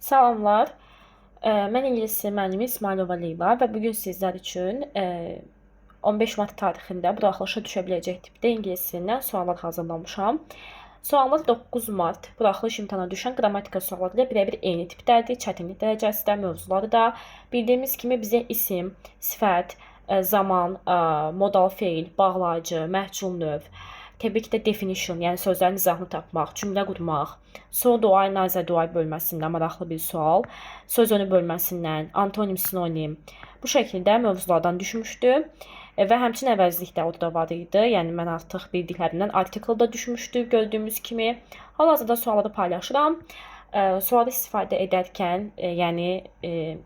Salamlar. Mən ingilis dili müəllimi İsmayılova Leyla və bu gün sizlər üçün 15 mart tarixində buraxılışa düşə biləcək tipdə ingilis dilindən suallar hazırlamışam. Suallar 9 mart buraxılış imtahana düşən qrammatika sualları ilə birəbir eyni tipdədir. Çətinlik dərəcəsi də, mövzuları da bildiyimiz kimi bizə isim, sifət, zaman, modal feil, bağlayıcı, məhcul növ, təbii ki də definition, yəni sözlərin izahını tapmaq, cümlə qurmaq, so do I, neither do I bölməsindən maraqlı bir sual, söz önü bölməsindən, antonim, sinonim bu şəkildə mövzulardan düşmüşdü. Və həmçinin əvəzlik də orada var idi. Yəni mən artıq bildiklərimdən article da düşmüşdü gördüyümüz kimi. Hal-hazırda sualları paylaşıram. Sualı istifadə edərkən, yəni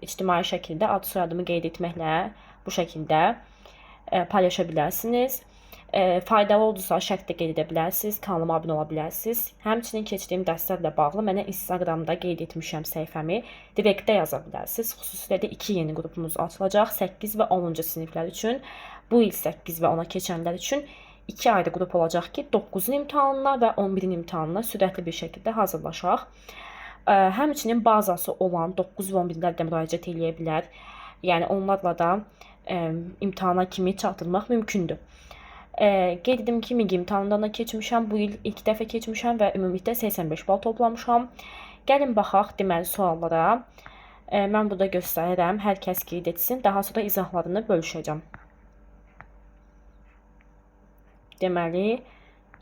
ictimai şəkildə ad soyadımı qeyd etməklə bu şəkildə paylaşa bilərsiniz. Faydalı oldusa şərh də qeyd edə bilərsiniz, kanalıma abunə ola bilərsiniz. Həmçinin keçdiyim dərslərlə bağlı mənə Instagramda qeyd etmişəm səhifəmi, direktdə yaza bilərsiniz. Xüsusilə də 2 yeni qrupumuz açılacaq, 8 və 10-cu siniflər üçün. Bu il 8 və 10-a keçənlər üçün 2 ayrı qrup olacaq ki, 9-un imtahanına və 11-in imtahanına sürətli bir şəkildə hazırlaşaq. Həmçinin bazası olan 9 və 11-lər də müraciət eləyə bilər. Yəni onlarla da imtahana kimi çatdırmaq mümkündür. Qeyd edim ki, MİQ imtahanından da keçmişəm. Bu il ilk dəfə keçmişəm və ümumilikdə 85 bal toplamışam. Gəlin baxaq deməli suallara. Mən burada göstərirəm. Hər kəs qeyd etsin. Daha sonra izahlarını bölüşəcəm. Deməli,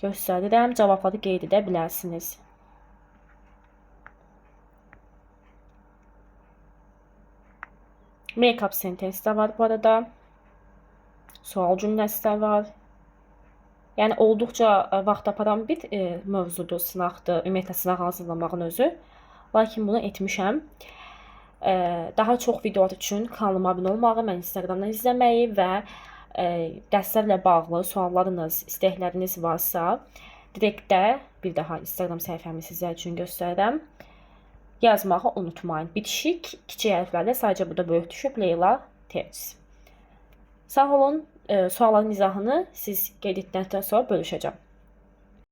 göstərirəm. Cavabları qeyd edə bilərsiniz. Make-up sentence də var bu arada. Sual cümləsi də var. Yəni olduqca vaxt aparan bir mövzudur, sınaqdır, ümumiyyətlə sınaq hazırlamağın özü. Lakin bunu etmişəm. Daha çox videolar üçün kanalıma abunə olmağı, məni Instagramdan izləməyi və dərslərlə bağlı suallarınız, istəkləriniz varsa, direktdə bir daha Instagram səhifəmi sizlər üçün göstərirəm. Yazmağı unutmayın. Bitişik kiçik hərflərlə, sadəcə burada böyük düşüb Leyla Terz. Sağ olun. Sualların izahını siz qeyd etdikdən sonra bölüşəcəm.